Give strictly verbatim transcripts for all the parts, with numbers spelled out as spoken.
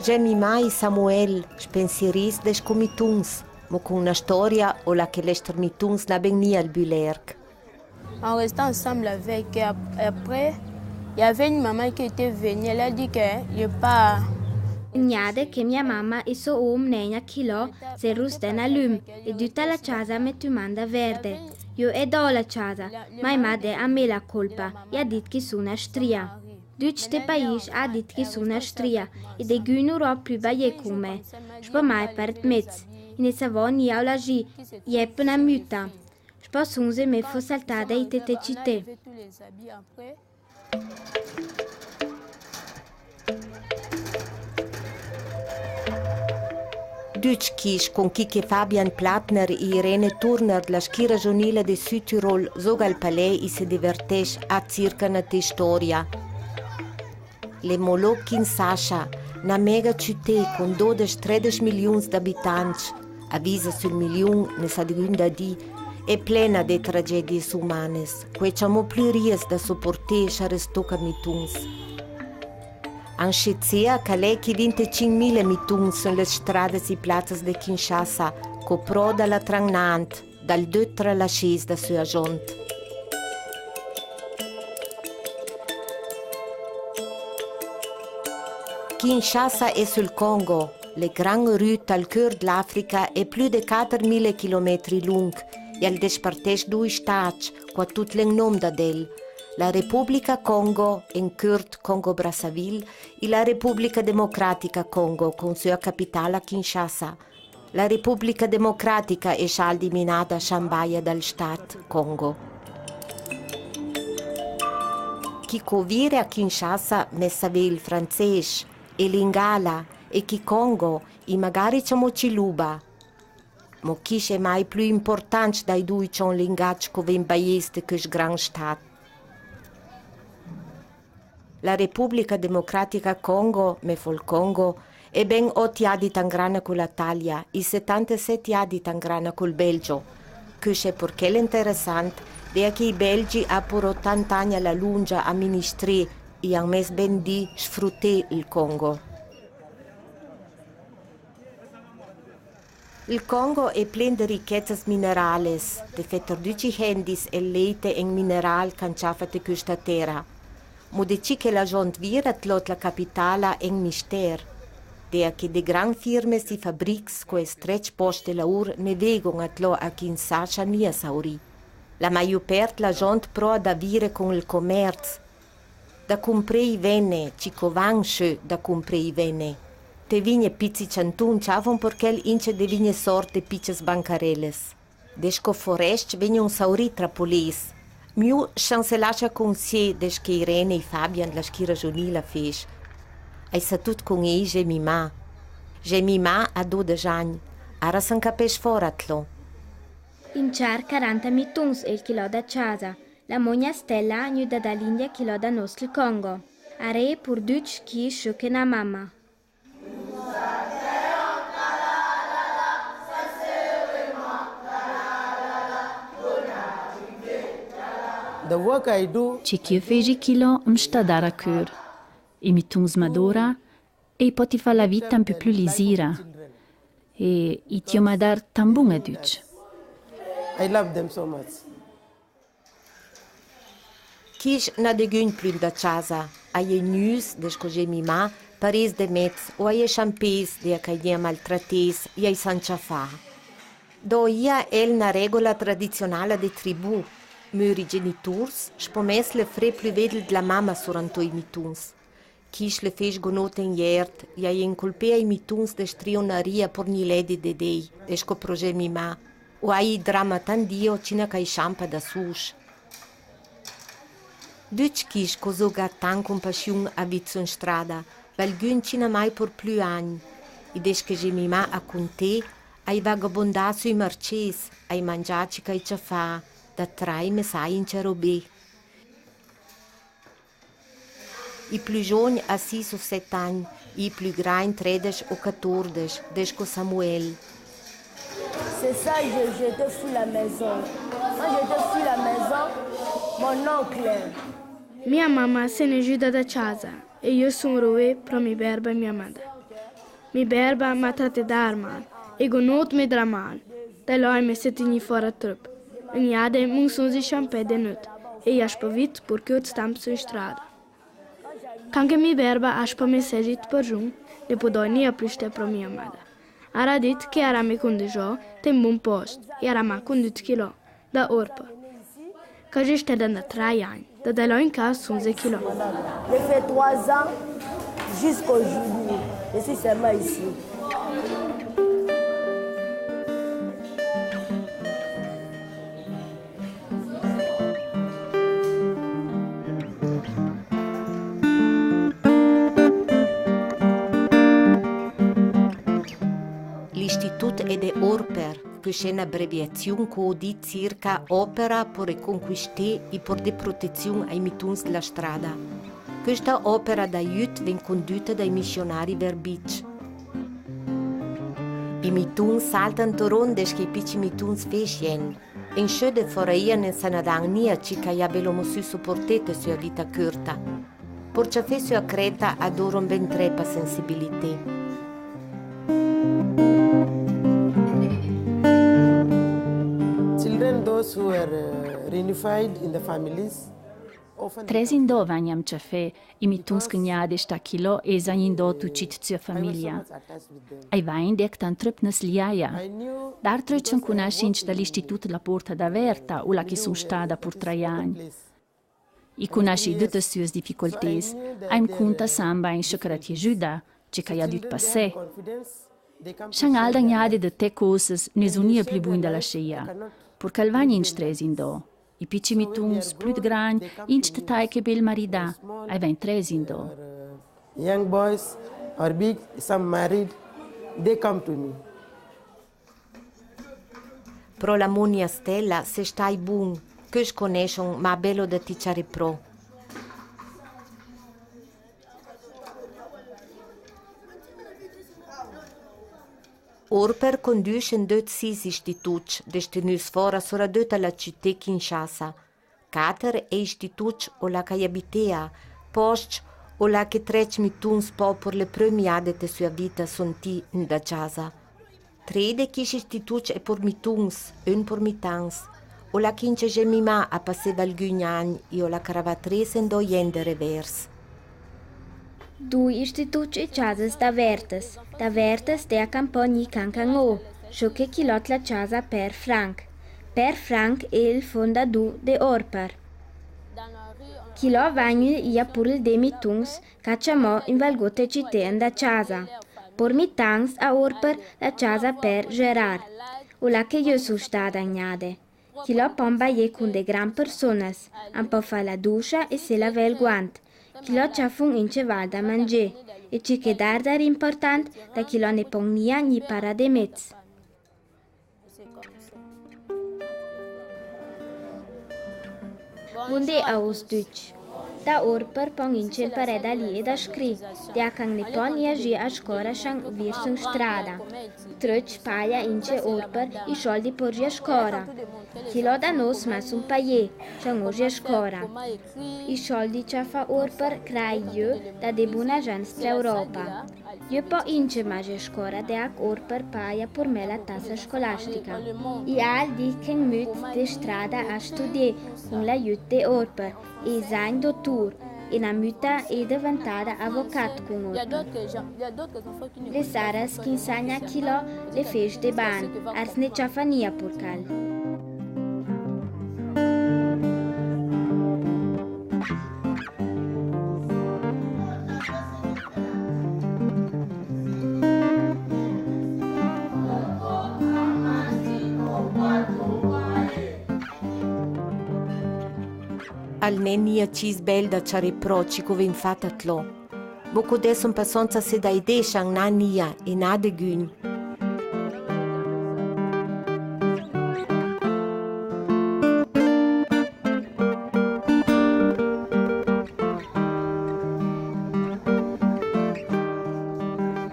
Jemima e Samuel, spensierîs desco mituns, mo con na storia ola che lestri mituns n'aven mia el bul erc. En restant ensemble avec, ap-, après, il y avait une maman qui était venue, elle a dit que je pars. Gnade che mia mama e so om negna chilò se rustè na lum, e duta la ciasa mè tumanda verde. Io e do la ciasa, ma e m'à dà a me la colpa, e à dit che su na stria. Ducc te paîs à dit che su na stria, e degun nu rò plu baié con me. Spo mai part mez, e ne savò ni au lagi, e è pe na muta. Spo sonze me fo saltada i te te citè. Ducc chis con chi che Fabian Plattner e Irene Turner dla schira jonila de Südtirol zoga al palè e se divertes a circa na te storia. L'è molo Kinshasa, na mega cità con dodesch, tredesch miliuns d'abitanti, a visa sul miliun ne sa degun da dì, è plena de tragedies umanes, che e ciamò plu rias da soportà, sha resto ca mituns. Anscì zea ca l'è chi vintecinc mila mituns sun les stradas e plazas de Kinshasa, co proda la tranant, dal döt tra la sciss da sua jont. Kinshasa è sul Congo, le gran rut al cör de l'Africa è plu de quater mila chilometri lung, e al despartes dui stats, co tut l'è in nom da del. La Republica Congo, in curt Congo Brazzaville, e la Republica Democratica Congo, con sua capitala Kinshasa. La Republica Democratica è scialdi minada shambaia dal stat Congo. Chi co vire a Kinshasa mè savè el franzesch, e lingala, e kikongo, e magari ciamò ciluba. Mo chi xe mai plu important dai dui cion lingaci co ven baiesti che gran stat? La Republica Democratica Congo, mè fo el Congo, è ben ot iadi tan grana co la Talia, e setantaset iadi tan grana col Belgio. Che xe porchè l'è interessant, dea che i Belgi a poro tant'agn a la lungia a ministrì e an mes ben dì sfrutè el Congo. El Congo è plen de richezas minerales, de feter duci hendis e leite en mineral cancià fate questa tera. Mo de ci che la jont vira tlot la capitala en mister, dea che de gran firmes e fabrics co e strec post de laur ne vegon atlo a Kinshasa mia sauri. La maiu pert la jont proa da vire con el comerz, da cumprei vene, ci co van sciù da cumprei vene. Te vigne pici ciantun ciavon porchel ince de vigne sort de pices bancareles. Desco forest vegnon sauri tra polis. Miu shan se lascia consiè desche Irene e Fabian la schira jonila fes. Ai sa tut con ei Jemima. Jemima a dodesch agn. Ara san capes fora tlo. In ciar caranta mituns el chilò da ciasa. La mogna Stella gnuda da l'India chilò da nostri Congo. Are pur ducc chi sciocche na mama. The work I do. Ce ch'io fegi chilò m'sta dar a cör. I mituns m'adora, e i poti fà la vita un pu plu lizira. E i tio m'adar tan bun a ducc. I love them so much. Chis na degun plu da ciasa, a ie gnus, desco Jemima, paris de mez, o a ie sciampes, dea ca i è maltrates, e ai san ciafà. Doia el na regola tradizionala de tribù, muri geniturs, spo mes le fre plu vedel dla mama surantò i mituns. Chis le fes gonot en iert, e a ie incolpea i mituns de strio na ria por gni ledi de dei, desco pro Jemima, o a ie drama tan dio cina ca i sciampa da sus. Ducc chis co zoga tan con passion a vizo in strada, valgun cina mai por plu agn, e desche Jemima a cuntè, ai vagabondà sui marces, ai mangià ci ca i ciafà, da trai mesai in ciarobè. I plu jogn a sis o set agn, i plu grain tredesch o catordesch, desco Samuel. C'est ça, je, j'étais fou la maison. Quand j'étais fou la maison, mon oncle. Mia mama se ne juda da ciasa, e io sun rue pro mi berba e mia madre. Mi berba ma trate d'arman, e gonot mi draman, da lò i me sè tignü fora trup. Ogne gnade m'unzun zi sciampè de nut, e i aspavit pur curt stamp su in strada. Can che mi berba aspa me sè dit pardun, ne podoi nia plü stè pro mia mada. Ara dit che ara me cunduzò te un bun post, e ara m'ha cundut chilò, da Orpar. Ca gh'è stà da trai agn, da, da lò in ca sun ze chilò. J'ai fait trois ans jusqu'aujourd'hui. Je suis seulement ici. L'istitut è de Orpar, che l'è n'abbreviaziun che völ dì circa opera per riconquistà e per dà proteziun ai mituns de la strada. Questa opera d'aiut ven conduta dai missionari Verbic. I mituns saltan torondes che i pici mituns fescien. In sciö de foraia ne sa na dan nia ce che i à belo mossu soportà te sua vita curta. Porcia fé sua creta adoron ben trepa sensibilità. Children, those who were, uh, reunified in the families, often... Tres in do vagnan cafè, i mituns che gnade sta chilò e zan in do tucit sua famiglia. Ai va in dec tan trup ne sliaia. D'altro i cunasce ince da l'istitut La Porta Daverta, ula che sun stada pur trai agn. I cunasce dutas suas dificoltès, a im cunta samba in sciocratie giuda, ce che i à dut passà. Scian alda gnade de te cosas, ne zun nia plü bun da la scia. Pur che al vagn ince tres in do. I pici mituns, plü gragn, ince te tai che bel maridà, ai va in tres in do. Young boys or big, some married, they come to me. Pro la mo nia Stella, se stai bun, che sconesson, ma belo da ti ciare pro. Orpar condusce in dut sis istituts, destinus fora soradut a la cità Kinshasa. Cater è istituts ola che i abitea, posts ola che trec mituns po pur le pröme ade te sua vita son ti in da ciasa. Tre de chis istituts è pur mituns, un pur mitans, ola che ince Jemima a passeva algun agn, e ola che rava tres in do ien de revers. Dui istituts e ciasas davertas, davertas te a campò gni cancan o, sciò che chilò te la ciasa Per Frank. Per Frank è il fondadù de Orpar. Chilò vagnu ia pur il de mituns, ca ciamò in valgote cità in da ciasa. Pur mitans a Orpar la ciasa Per Gerard, ola che io su stada gnade. Chilò pon baiè cun de gran personas, an po fà la duscia e se lavè il guant. Chilò ciafun ince val da mangià, e ce che dardar important, da chilò ne pon nia gni para de mez. Bundì a vos ducc. Da Orpar pon ince imparè da lì e da scrì, de a can ne pon ia jì a scora scian vir su strada. Truc paia ince Orpar i soldi por jì a scora. Chilò da nos ma sun paiè, scian o jì a scora. I soldi ciafa Orpar crai io da de buna gent stra Europa. Io po ince ma jì a scora de a Orpar paia pur me la tassa scolastica. I al di che in mut de strada a studià cun l'aiut de Orpar, e zan dotur, e na muta e deventada avocat cun Orpar. Le saras che insagna chilò le fec de ban, ars ne ciafa nia pur cal. Al n'è nia cis bel da ciarè pro ce che o ven fat atlò. Mo che deso un po sonza se dai de scian na nia e na de gun.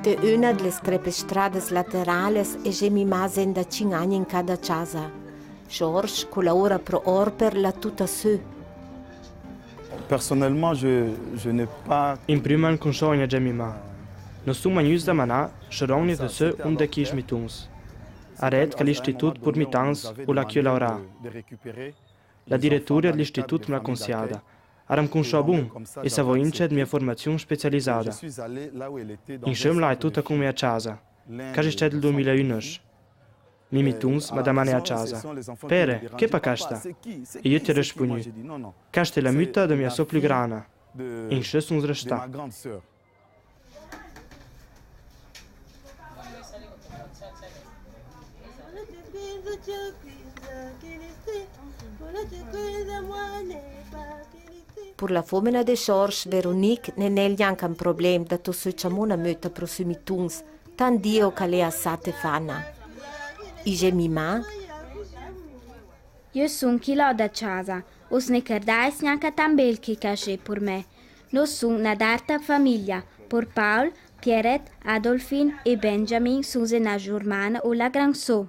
Te una de le trepe stradas laterales e Jemima zenda cin agn in cada ciasa. Georges, che laora pro Orpar, l'à tuta sö. Personnellement, je, je n'ai pas... In prima no cunussevo a Jemima. Nos sun magnùts damanà, sciuron ni de sö un de chescj mituns. Aret che l'Istitut pur mitans u l'ha cjolaurà. La diretura de l'Istitut me l'ha cunsiada. Ara me cunsò bun, e savò incje de mia furmaziun specializada. Inscì me l'ha tuta cun me a ciasa. Ca xe stà del dui mila e ündesch. Mi mituns m'ha damanà a ciasa: «Pere, ch'è pa chesta?» E iù t'ho respunnù: «Chesta l'è la muta de mia sò plü grana.» E inscì sun restà. Pur la fomena de Schorsch, Véronique, nen l'è gnanca un problem da tò sö ciamà una muta pro sui mituns, tant Dio ca l'è assà tefana. E Jemima? Iù sun chi lò da ciasa, us ne cordais gnanca tant bel che ca xe pur me. Nos sun na darta famiglia, pur Paul, Pierrette, Adolphine e Benjamin sun ze na zurmana o la gran sò.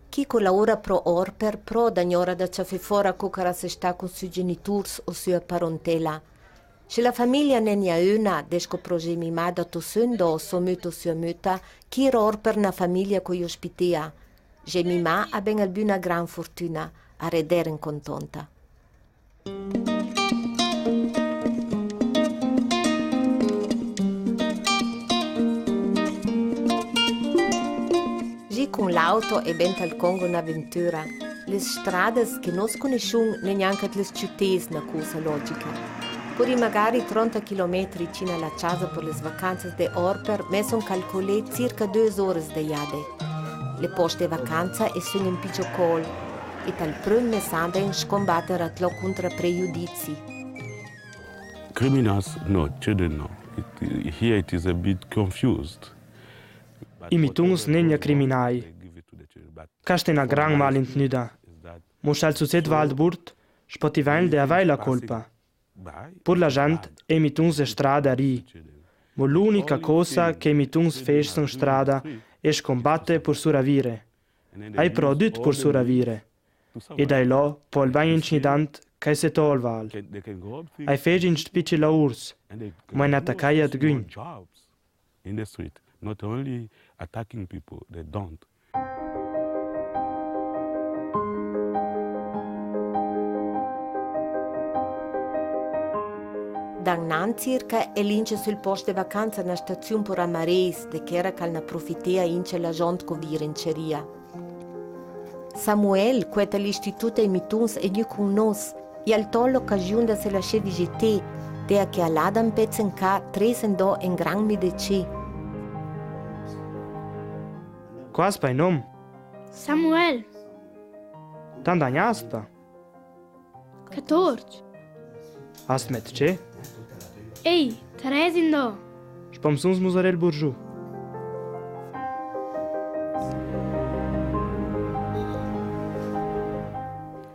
Chi colaura pro Orper, pro da gnora da ciafè fora co cara se sta cun sui geniturs o sua parontela. Se la famiglia n'è gnà una, desco pro Jemima da tò sö 'ndò, sò muto sua muta, chi Orper na famiglia co i ospitea. Jemima a ben albù na gran furtuna, a rederen contonta. Jì cun l'auto e ben tal Congo n'avventura. Les stradas che nos cunisciun n'è gnanca de les ciutès na cusa logica. Pur i magari tronta chilometri cina la ciasa pur les vacanzas de Orper me son calcolè circa dös oras de jade. Le poste de vacanza e son in piccio col, e tal prüm me sanben scombater atlò cuntra prejudizi. Criminals no, children no. It, here it is a bit confused. I mituns n'è gnà criminai. Chesta è na gran malintnuda. Mo se al suced Waldburt, spo ti vegn de avei la colpa. Pur la gent, i mituns de strada ri. Mo l'unica cosa che i mituns feschan in strada è scombatter pur suravire. Ai prodüt pur suravire. E dai lò, po al ben incident, che se tolval. Ai fegin spicci laurs, ma i n'attacai a dgun. In the street, not only attacking people, they don't. Da un an circa e l'ince sul post de vacanza na staziun pur a mareis, de ch'era ch'al n'aprofitea ince la jont co vire in ceria. Samuel, queta l'istitut ai mituns, e gnù cun nos, e al tò l'ocasion da se lasè vigetè, te a che a l'ada un pezz in ca, tres in do en gran mi de ce. Quas pai nom? Samuel. Tand'agn asta? Catorz. Ast met ce? Ei, trez in do. Spom suns musorel Burju.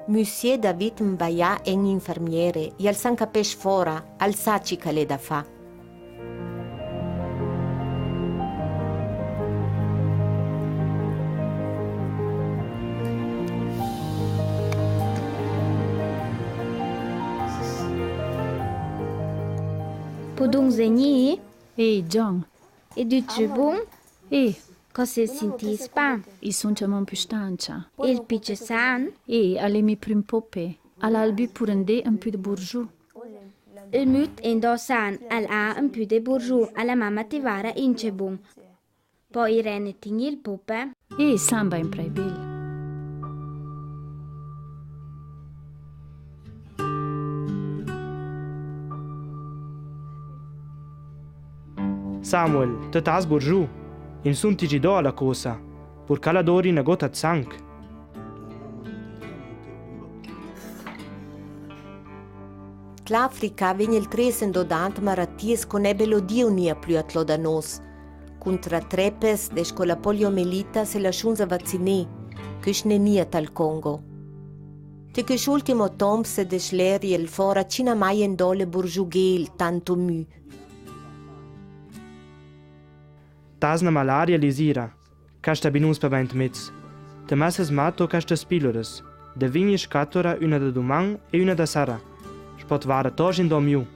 Monsieur David Mbaya en infermiere, e al s'an capesce fora, al sa ce ch'al è da fa. Podon vegnì? Ei, John. E dut xe bun? Ei. Cosa sintì, span? I son ciamò in pü stanza. E el pice san? Ei, al è mi prüm pope. Al à albù pur en de un pü de Burju. El mut en do san, al à un pü de Burju, a la mama ti vara ince bun. Po Irene tignì el pope. E samba in prei bil. Samuel, te t'as Burju, in sun ti gi do a la cosa, pur ch'al adori na gota de sanc. L'Africa vegn el tres en do dant maratias co n'è bel odio nia plü atlò da nos. Cuntra trepes, desco la poliomelita se lasciunza vacinè, che sce n'è nia tal Congo. Te che sciultimo tomp se desleri el fora cina mai en do le Burju ghel tanto mü. T'as na malaria lisira, ch'al sta binus pa vint mez. Te messes mato chestes piloras, de vigni scatora una da duman e una da sera. Spot vara tosch in do mü.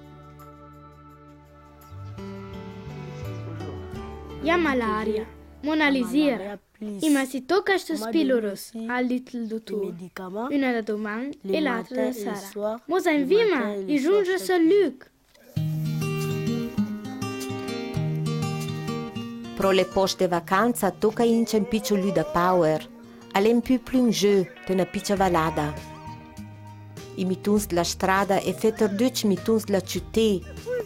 I a malaria, mo n'alizira. I ma si toca stes piloras, al dì el dutur. Una da doman e l'altra da sera. Mo s'invima, i giunge a San Luc. Pro le poste de vacanza toca ince un piçul lü da power. Al è un pü plü in jö, te na piça valada. I mituns dla strada e feter ducj mituns dla ciutà,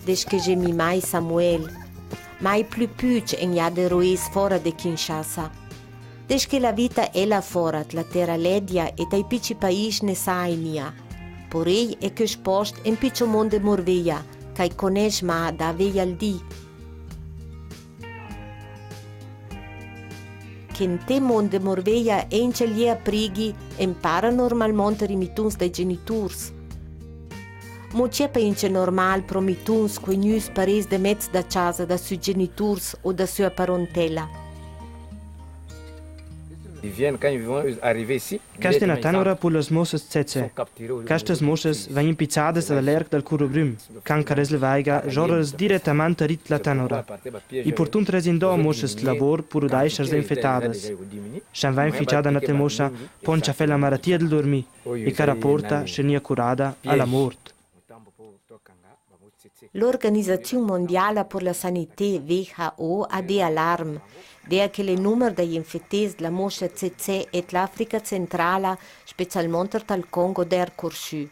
desde che Jemima e Samuel. Ma i plü pucc en i à de roes fora de Kinshasa. Desde che la vita è là fora, dla tera ledia e tai pici paisi ne sa nia. Por ei e chest post un piçul mond de morveia, ca i cones ma da veia al dì. Chel mond de morveia e ince lì a prighi e impara normalmonter i mituns dai geniturs. Mo ce pa ince normal pro mituns co i gnus parets de mez da ciasa da sui geniturs o da sua parentela. Ils viennent, quand ils vont arriver ici, Cheste e na tanora pur las mosas tsetse. Chestas mosas vegnin pizadas da l'erc dal curubrüm, can ca l'è slevaiga, zora diretamant rit la tanora. I purtun trezin do mosas de lavor pur da esser infetadas. Shan vegn figiada na te mosa, pon ciafè la maratia del durmì, e cara porta, se nia curada, a la mort. L'Organizaziun Mondiala pur la Sanité, W H O, a dà alarm, dea che le numer dai infetés dla moscia tsetse e l'Africa centrala, specialmonter tal Congo, d'è corsù.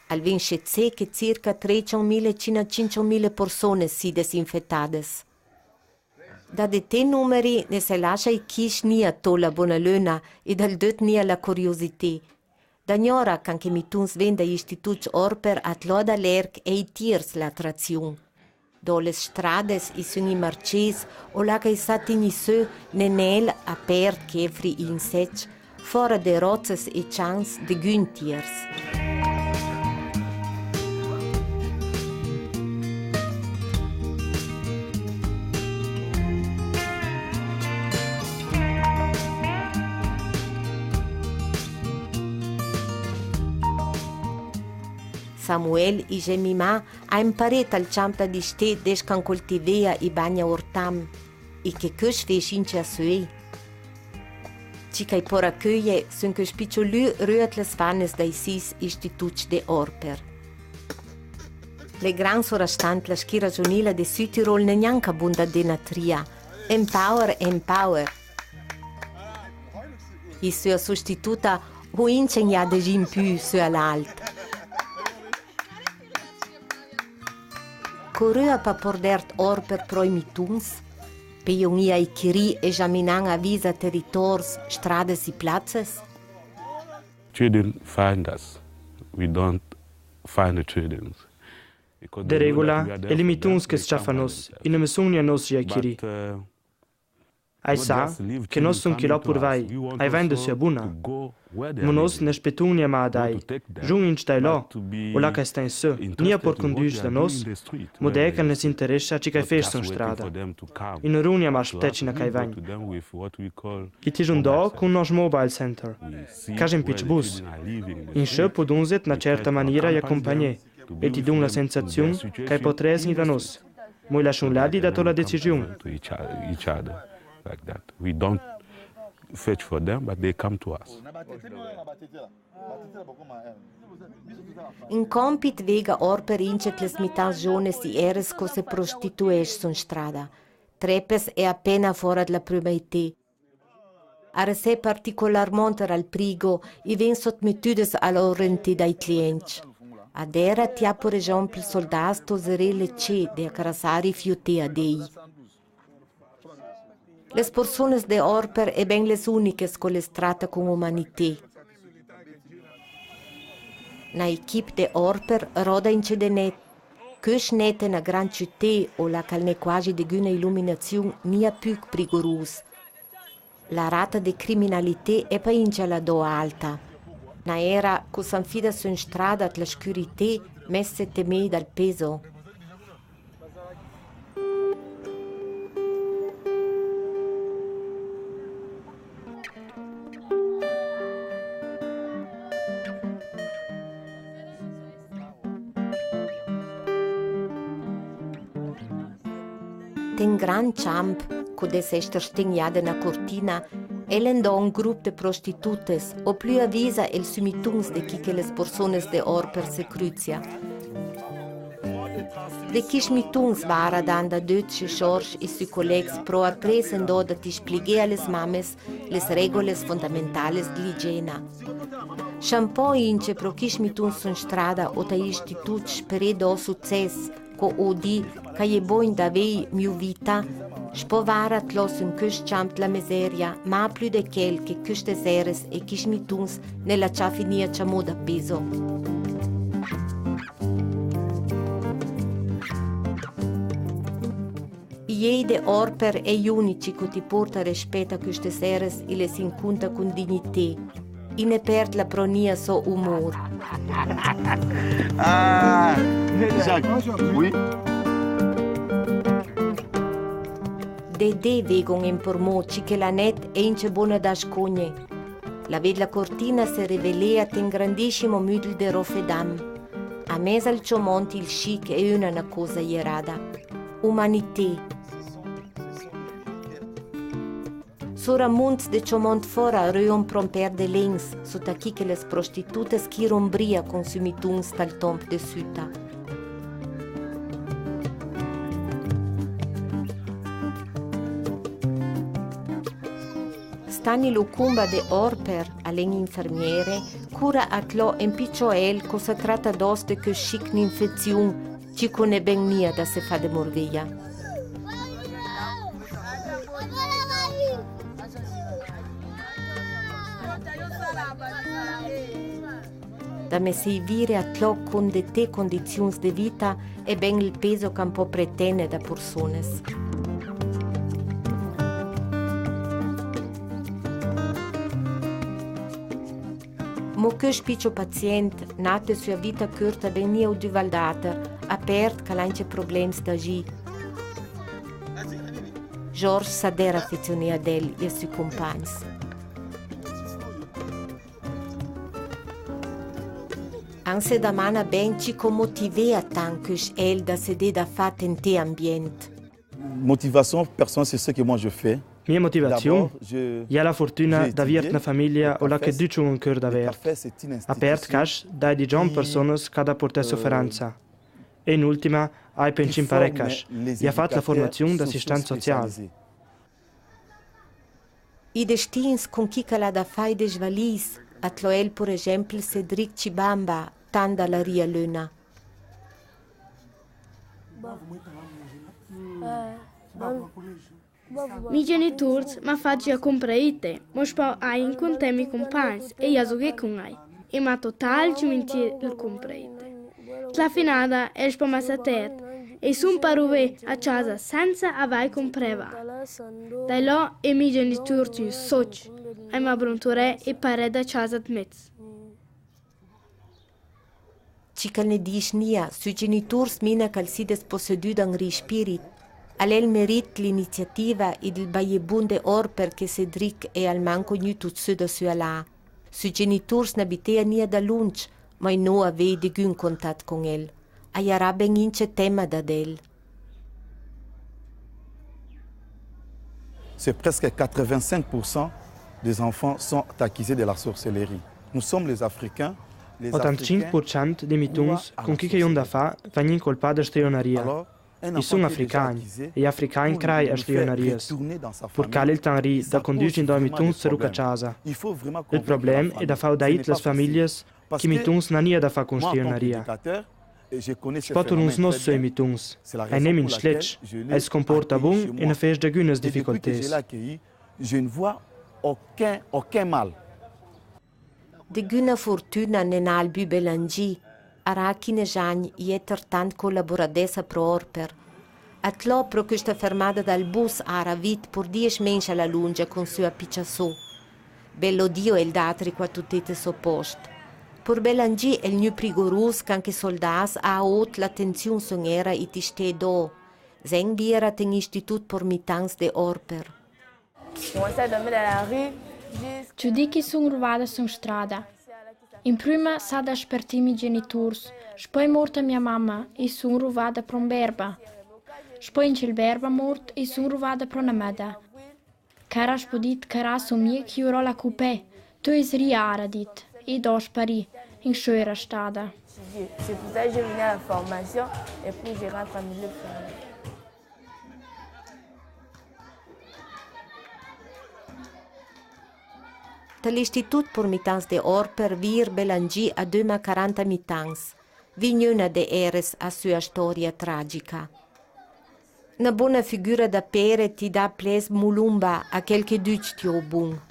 Al vin se che circa trecento mila, cina cinquecento mila personas sides infetades. Da de te numeri ne se lascia i chis nia to la bona löna e dal döt nia la curiosità. Dagnora, can che mituns vin dai istituts Orper a tlo da l'erc e i tiers la traziun. Do les strades i sun i marcés, o là ca i sa tignì sö, ne nel apert che fri i insetts, fora de rozzes e cians de guntiers. Samuel i Jemima a imparet al ciamp da distè desde can coltivea i bagna ortam. E che chest feci ince a suei. Ci ca i pò racheie sun chest piçul lü röt les fanes dai sis istituts de Orper. Le gran sorastant la schira giunila de Südtirol n'è gnanca bunda de natria. Empower, empower. I sua sustituta o ince gnà de jì in pü sö a l'alt. Coröa pa pordert Orper pro i mituns, pe ionì ai chirì e jaminan a visa teritors, strades e plazzes? Children find us. We don't find the children. De regula, e i mituns che s-ciafa a nos, i no me sun gnà a nos i ai chirì. Ai sa che nos sun chi lò purvai, ai vagn de sua buna. Mo nos ne spetun gnà ma da ei, jun ince dai lò, o là ca i stan sö, nia por condüs da nos, mo dea ca ne s'interessa ci ca i fes sö in strada. I no run gnà ma speteci na ca i vagn. I ti jun do cun nos mobile center, ca i è un piç bus. Inscö podun zet na certa manira i accompagner. E ti dun la sensaziun ca i pò tresni da nos. Mo i lassun ladi da to la decisiun. To each, each other like that. We don't fetch for them, but they come to us. Un compit vega Orper ince tes mitas jones i eres co se prostitues sö in strada. Trepes e apena fora dla prüma età. Ar se particolarmonter al prigo i vin sotmetüdes a la orentà dai clients. Adera ti à, por esempl, soldats to zerè le ce de a crasà rifiutà a dei. Les personas de Orper e ben les uniches co les trata cun umanità. Na equip de Orper roda ince de net. Chest net e na gran ciutà, o là ca al n'è quasi deguna illuminaziun, nia pü prigurus. La rata de criminalità e pa ince là do alta. Na era cu s'infida sö in strada tla scürità, messe temei dal peso. Te un gran ciamp, co de se ester stegnada na cortina, el endò un grup de prostitutes, o plui avisa els sui mituns de chi che les porsones de Orper se cruzia. De chis mituns vara danda döt sui sorsi e sui colegs pro apres endò da ti splighè a les mames les regules fondamentales de l'igiena. Sciampò ince pro chis mituns sun strada o tai istituts per edò sucès, co odi ca e bon da vei miu vita, spo vara tlo sun chest sciamp la meseria, ma plui de chel che chestes eres e chis mituns ne la ciafi nia ciamò da peso. I ei de Orper e i unici co ti porta respet a chestes eres i les incunta cun dignitè. I ne perd la pronia so umor. Ah, Jacques, oui. De de vegon en pormo ci che la net e ince bona da scogne. La vedla cortina se revelea ten grandisimo mudel de rofe dam. A mez al ciomont il scic e una na cosa ierada. Umanitè. Sora munts de ciomont fora reon promper de lens, sota chi che les prostitutes chi rombria con sui mituns tal tomp de suta. Stani lo cumba de Orper, alen infermiere, cura a tlo en picioel co sa trata dos de che scic n'infeziun, ci co ne ben mia da se fa de morveia. Da me sei vire a tlo con de te condiziuns de vita e ben il peso ca an po pretene da porsones. Mo chest picio pazient, nate sua vita curta, ben mia u duvaldater, a perd ca l'ha ince problems da gi. Georges s'adera afezionà ad el e ai sui compagns. An se damana ben ci co motivea tant chest el da se dà da fa ten te ambient. Motivation personnelle, c'est ce que moi je fais. Mia motivazion? D'abord, je, i è la fortuna d'aver una famiglia o là che ducj un cör da ver. A perd cash dai di gion personas ca da portà soferenza. E in ultima, ai pe inci imparà cash. I à fat la formazion d'assistent social. I destins con chi ca l'ha da fai de svalis, a tlo el, pur esempel, Cédric Chibamba, tant da la Ria Leuna. Mi geniturs m'han fat a compra ite, mo spo ai incunta i me compagns e i a zughè cun ai. E m'ha total smintià il compra ite. Tla finada el spo massa tert, e sun par ruvà a casa senza avai comprà. Dai lo e mi geniturs in soc, ai ma brunturà e parè da casa d'mez. Ci ca ne dis nia, sui geniturs mina ca si desposedù d'angri spirit. Al è il merit l'iniziativa e il baiebun de Orper che Cédric e almanco gnù tut sù da sua là. Sui geniturs n'abitea nia da lunc, ma i no avei degun contat con el. A iarà ben ince tema da del. C'est presque quatre-vingt-cinq pour cent des enfants sont accusés de la sorcellerie. Nous sommes les Africains, les Africains. Otantacinc pur cent di mituns cun chi che i àn da fà vegnin colpà da strionaria. I sun africagn, e i africagn crai a strionarias. Pur cal il tanri da conduci indò i mituns se ruca a casa. Il problem è da fà udì a las famiglias chi mituns n'han nia da fà cun strionaria. Spo turnuns nos sui mituns, ai nemin slet, el se comporta bun e no fes degunas dificoltès. Deguna fortuna nen al bu Belangi, ara chindeci agn i è tant colaboradessa pro Orper. Atlo pro chesta fermada dal bus ara vid pur diesch mens a la lungia cun sua picia so. Belo Dio el datri qua tutete so post. Pur Belangi el gnu prigorus ca anche soldats a ot l'atenziun son era i tiste do. Sen biera ten istitut por mitans de Orper. Giudì chi sun ruvada sun strada. In prima sa da spertì mi geniturs, spoi morta mia mama, i sun ruvada pro Berba. Spo in chel berba mort i sun ruvada pro na meda. Ch'era spo dit ch'era so mie ch'i ura la cupe, tu is ria, ara dit, e do sparì, in sciura strada. C'est pour ça que je viens à la formation et puis je rentre à milieu fermé. Tal Istitut pur mitans de Orper vir Belangi adüma quaranta mitans. Vignuna de eres a sua storia tragica. Na bona figura da pere ti dà ples mulumba a chel che ducj ti o bun.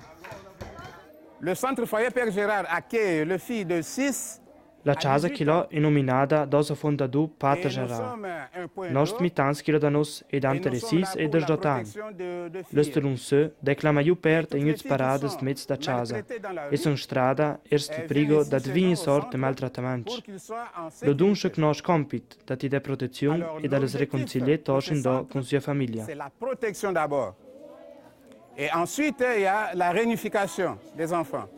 Le centre foyer Père Gérard accueille le fils de six. La chasa chilò è nominada dal so fondador Pater Gérard. Nost mitans chilò da nos è d'antre sis e dodot agn. L'ostellum seu declama ju pert e gnüts paradas d'mez da chasa, e son strada erst prigo da dvigni sort de maltratamancj. Lo dun sce cnosc compit da ti dà protezion e da les reconcilier torch indò cun sua famiglia. C'est la protection d'abord. Et ensuite, il y a la réunification des enfants.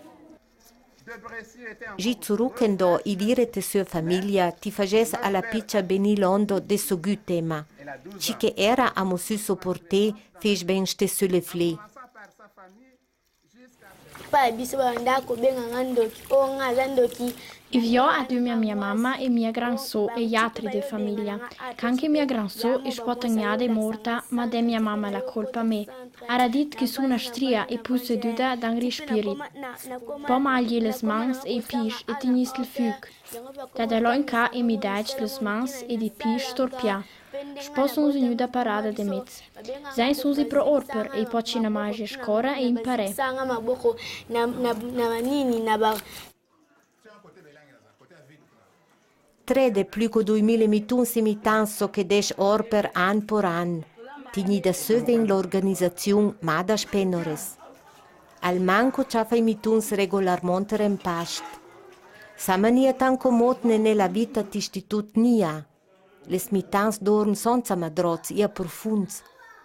Gi zuruchendò i vire te sua famiglia ti faces a la picia benì londo de so gü tema. Ci che era amo sü so portè fec ben ste sö le fle. Pa biso ba ndako benga nga ndoki, o nga za ndoki. I vio adüma mia mama e mia gran so e i atri de famiglia. Ch'anche mia gran so e spo tagnada e morta, ma de mia mama la colpa me. Ara dit ch'i su na stria e pusseduda da un rispirit. Po m'alghi les mans e i pis e tignis el füg. Da dalò in ca e mi dec les mans ed i pis storpià. Spo sunzi gnüda parada de mez. Zan sunzi pro Orper e i poci na maje scora e imparè. Tre de plü co dui mile mituns i mitans so che dec Orper an por an, tignida sö ven l'organizaziun Madas Penores. Almanco ciafa i mituns regolarmonte re 'n past. Sa mania tanco motne ne la vita t'istitut nia. Les mitans dorm sonza madroz i a profunds,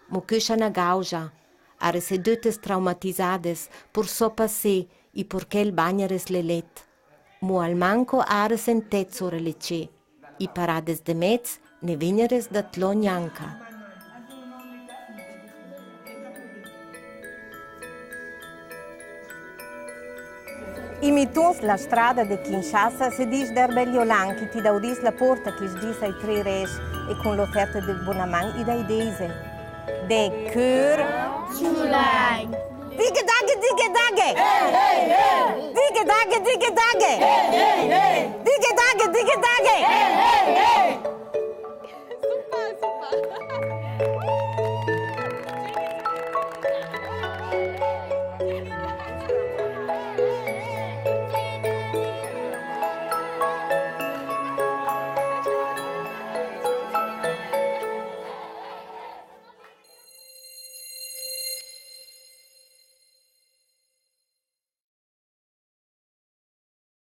mo chöscia na gauja, are se dötes traumatizades, por so passé, i por chel bagneres le let. Mo almanco are se 'n tez ore le ce, i parades de mez ne vegneres da tlò gnanca. I mituns la strada de Kinshasa se dis Derbe Liolan, chi ti daurìs la porta chi sdis ai tri res e cun l'oferte de bona man i dai deise. De cör. Dighe daghe, dighe daghe! Dighe daghe, dighe daghe!